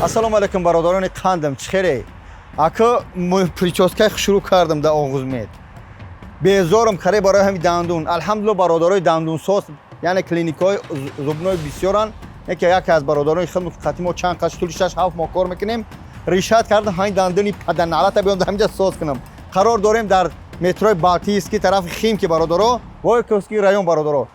Ассалому алайкум, бародарони қандам, чӣ хеле? Ака, прическа шурӯъ кардам дар Оғузмед, безорам харе барои ҳами дандун. Алҳамдулилла, бародарои дандунсоз, яъне клиникаҳои зубной бисёранд. Яке аз бародарони худ қати мо чанд қаш тӯли 6-7 моҳ кор мекунем. Решать кардам, ҳамин дандуни паданалата биём, ҳаминҷа соз кунам. Қарор дорем дар метрои Балтийский, тарафи Химки, бародаро, Войковский район. Бародаро,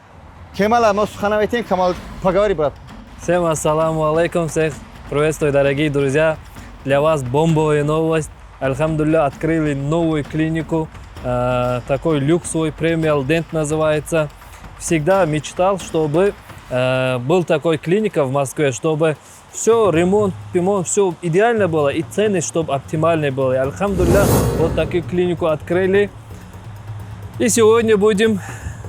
Кемала мо сухан наметем. Камал, поговори, брат. Всем ассаламу алейкум, всех приветствую, дорогие друзья. Для вас бомбовая новость. Альхамдулилля, открыли новую клинику, такой люксовый, Премиал Дент называется. Всегда мечтал, чтобы был такой клиника в Москве, чтобы все, ремонт, пимонт, все идеально было и цены чтобы оптимальные были. Альхамдулилля, вот такую клинику открыли. И сегодня будем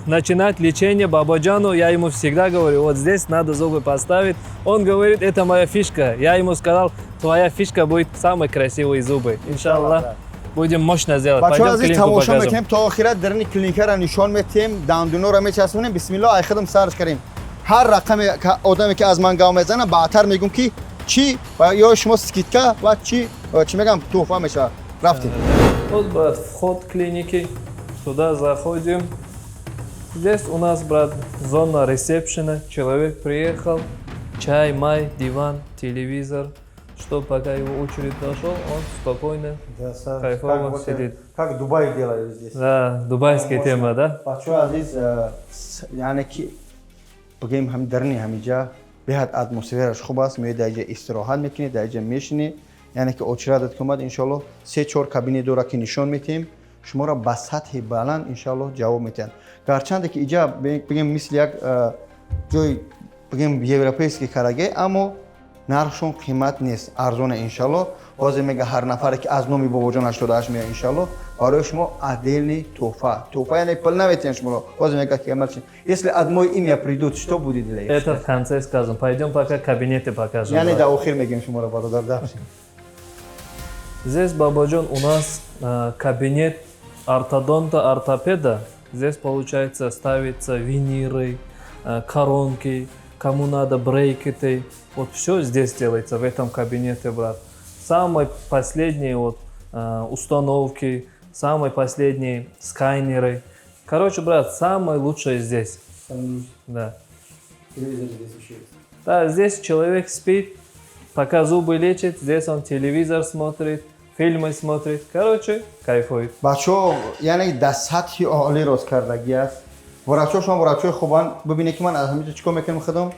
начинать лечение Бабаджану. Я ему всегда говорю: вот здесь надо зубы поставить. Он говорит: «Это моя фишка». Я ему сказал: «Твоя фишка будет самые красивые зубы». Иншаллах, будем мощно сделать. Бачаҳо азиз, тамошо мекунем то охира, дарини клиникаро нишон метиҳем, дандуноро мечаспонем. Бисмилло, ай худам сарш кардем. Ҳар рақами одаме ки аз ман гав мезана, баъдтар мегӯм, ки чӣ ё шумо скидка ва чӣ, чӣ мегам, туҳфа мешавад. Рафтем. Вот, брат, вход клиники. Сюда заходим. Здесь у нас, брат, зона ресепшена. Человек приехал, чай, май, диван, телевизор. Что пока его очередь дошел, он спокойно, Да, кайфово как, сидит. Как Дубай делают здесь. Да, дубайская тема, да? Бачаҳо азиз, яъне ки бигӯем, ҳами дарни ҳамиҷа беҳад атмосфераш хуб аст. Меои, дар иҷа истироҳат мекунӣ, дар иҷа мешинӣ, яъне ки очередат ки омад, иншоалло, се чор кабинет дора, ки нишон метиҳем шуморо, ба сатҳи баланд иншоалло ҷавоб метиҳанд. Гарчанде ки иҷа, бигем, мисли як ҷои, бигем, европейский караге, аммо нархшон қимат нест, арзона. Иншалло, ҳозир мега, ҳар нафаре ки аз номи Бобоҷон 88 мея, иншалло, барои шумо отдельный туҳфа. Туҳфа, яъне пул наметиҳем шуморо. Ҳозир мега ки если от мой имя придут, что будет для их? Это в конце скажем. Пойдем, пока кабинеты покажем. Яъне дар охир мегем шуморо, бародар, дальше. Здесь, Бабаджон, у нас кабинет ортодонта, ортопеда. Здесь, получается, ставятся виниры, коронки, кому надо брекеты. Вот все здесь делается, в этом кабинете, брат. Самые последние вот установки, самые последние сканеры. Короче, брат, самое лучшее здесь. Да. Телевизор здесь еще есть. Да, здесь человек спит, пока зубы лечит, здесь он телевизор смотрит, фильмы смотрит. Короче, кайфует. Бачаҳо, яъне дар сатҳи олӣ рост кардагӣ аст. Врачҳо шумо врачҳои хубанд. Бибинед, ки ман аз ҳамиҷа чӣ кор мекунам, худам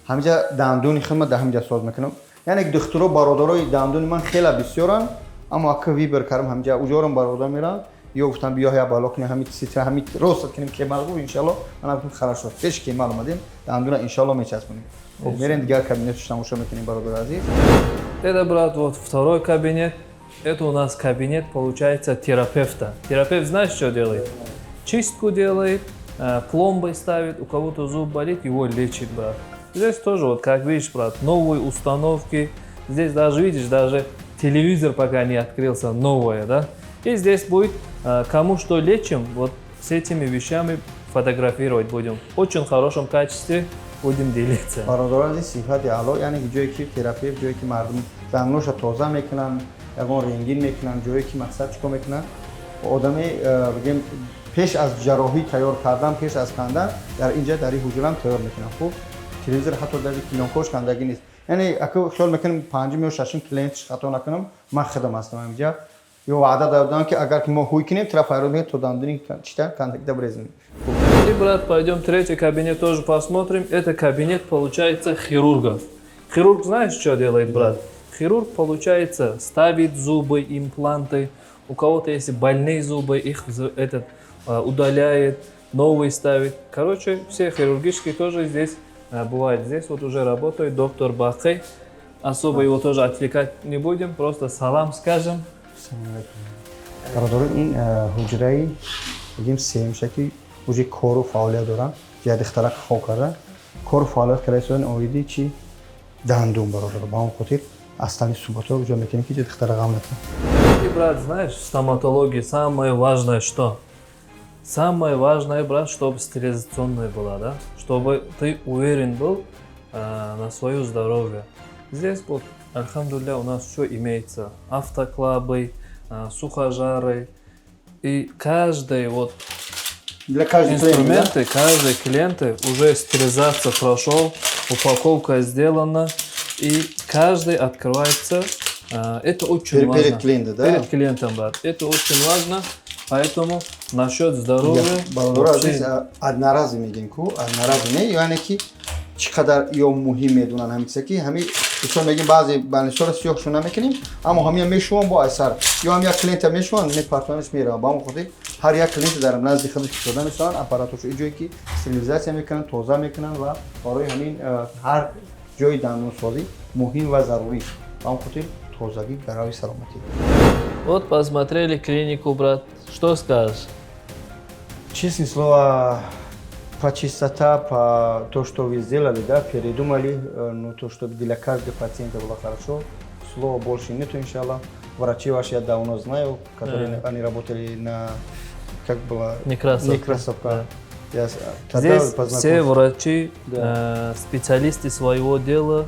ҳамиҷа дандуни худма дар ҳамиҷа соз мекунам. Яъне духтуро, бародарои дандуни ман хеле бисёранд, аммо ака выбор кардам ҳамиҷа, уҷорам бародар мераванд ё гуфтам, биё, я бало кунем, ҳами ситра, ҳами рост кунем. Кемал гуфт: «Иншалло». Ман гуфтам: «Хорошо». Пеш Кемал омадем, дандуна иншалло мечаспонем. Мерем, дигар кабинетш тамошо мекунем, бародари азиз. Это, брат, вот второй кабинет. Это у нас кабинет, получается, терапевта. Терапевт знаешь, что делает? Чистку делает, пломбы ставит, у кого-то зуб болит, его лечит, брат. Здесь тоже, вот как видишь, брат, новые установки. Здесь даже, видишь, даже телевизор пока не открылся, новое, да? И здесь будет, кому что лечим, вот с этими вещами фотографировать будем. В очень хорошем качестве будем делиться. Бародарон азиз, сифати аъло, яъне ки ҷое ки терапевт, ҷое ки мардум дандоноша тоза мекунанд, ягон рентген мекунанд, ҷое ки мақсад чӣ кор мекунанд, одаме, бигем, пеш аз ҷарроҳӣ тайёр кардан, пеш аз кандан, дар инҷа, дар ин ҳуҷрам тайёр мекунанд. Хуб, телевизор, ҳатто даже плёнкош кандагӣ нест. Яъне ака хиёл мекунем, панҷум ё шашум клиентш, хато накунам, ман худам ҳастам ҳаминҷа. Ё ваъда додам, ки агар ки мо ҳуй кунем, тра файрод мекунем, то дандуни чита кандагида брезем. И, брат, пойдем третий кабинет тоже посмотрим. Это кабинет, получается, хирурга. Хирург знаешь, что делает, брат? Хирург, получается, ставит зубы, импланты. У кого-то если больные зубы, их этот, удаляет, новые ставит. Короче, все хирургические тоже здесь бывает. Здесь вот уже работает доктор Бакы. Особо его тоже отвлекать не будем, просто салам скажем. Бародарон, ин ҳуҷраи, бигем, сеюмша, ки уже кору фаъолият доранд. Ҷа дихтарака хоб карда, кору фаъолият карда истодан оиди чи дандун, бародаро. Ба он хотир аслани суботро уҷо метавонем, ки ҷа дихтара ғам накунем. И, брат, знаешь, в стоматологии самое важное что? Самое важное, брат, чтобы стерилизационная была, да? Чтобы ты уверен был на свое здоровье. Здесь вот Альхамдулилля, у нас все имеется. Автоклавы, сухожары. И каждый вот Для каждого инструменты, каждый клиенты уже стерилизация прошел, упаковка сделана, и каждый открывается. Это очень важно. Перед клиентом, да? Перед клиентом, да. Это очень важно, поэтому насчет здоровья Бародаро вообще азиз, одноразовый мегем ку, одноразовый не, яъне ки чӣ қадар ё муҳим медонанд ҳамин чиза, ки ҳами мисол мегем, баъзе больницаро сиёҳшо намекунем, аммо ҳамия мешуванд бо айсар ё ҳам як клиента мешуванд, мепартонаш, мераванд. Ба ҳамон хотир ҳар як клиента дар назди худаш кушода мешаванд аппаратошо, ҷое ки стерилизатсия мекунанд, тоза мекунанд. Ва барои ҳамин ҳар ҷои дандонсозӣ муҳим ва зарурӣ. Ба ҳамон хотир тозагӣ гарави саломатӣ. Вот посмотрели клинику, брат. Что скажешь? Честное слово, по чистота, по то, что вы сделали, да, передумали, ну, то, чтобы для каждого пациента было хорошо, слова больше нету, иншаллах. Врачи ваши я давно знаю, которые они работали на, как было? Некрасовка. Некрасовка. Я тогда Здесь познакомился. все врачи, Да. специалисты своего дела,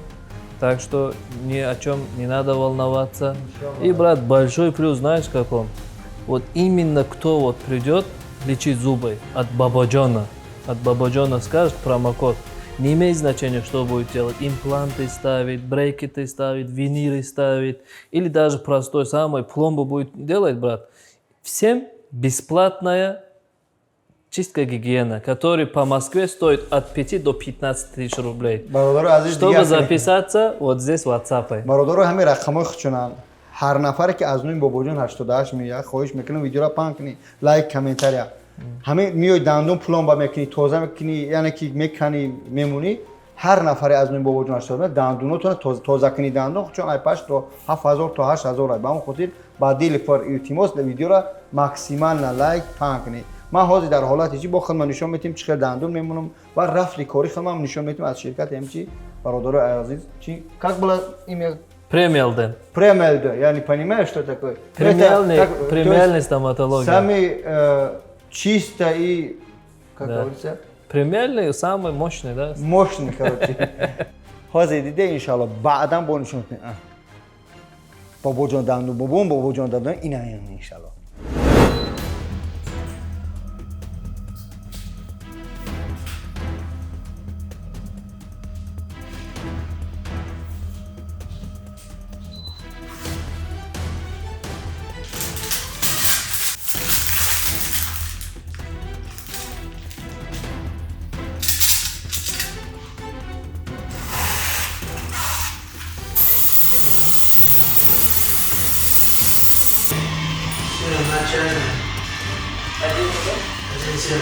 так что ни о чем не надо волноваться. И, брат, большой плюс, знаешь, каком? Вот именно кто вот придет лечить зубы от Бабаджона скажет промокод, не имеет значения, что будет делать. Импланты ставить, брекеты ставить, виниры ставить, или даже простой самый пломбу будет делать, брат. Всем бесплатная чистка, гигиена, который по Москве стоит от 5 до 15 тысяч рублей. Бародаро азиз, Чтобы дигар записаться, вот здесь WhatsApp. Бародаро, ҳамин рақамҳои худшонанд. Ҳар нафаре ки аз номи Бобоҷон 88 меояд, хоҳиш мекунам, видеоро паҳн кунӣ, лайк, комментария. Ҳамин миёй, дандон пломба мекунӣ, тоза мекунӣ, яъне ки меканӣ, мемонӣ. Ҳар нафаре аз номи Бобоҷон 88 дандонотона тоза кунӣ, дандон худшон ай 5 то 7000 то 8000 ай. Ба ҳамон хотир ба дили пур илтимос, видеоро максимально лайк, паҳн кунӣ. Ман ҳозир дар ҳолати чи бо худман нишон метиҳем, чӣ хел дандон мемонам ва рафли кори худман нишон метиҳем аз ширкати ҳамчи. Бародарои азиз, чи как было имя? Премиалден. Премиалден. Я не понимаю, что такое. Премиальный, Это, так, то премиальная есть стоматология. Самый чисто и, как говорится, Премиальный, самый мощный, да? Мощный, короче. Ҳозир диде, иншалло, баъдан бо нишон метиҳем. Бобоҷон дандон, бобон, бобоҷон дандон, ина иншалло. Начальник. 1,7.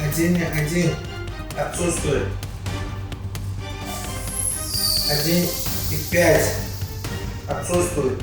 1,1. Отсутствует. 1,5. Отсутствует.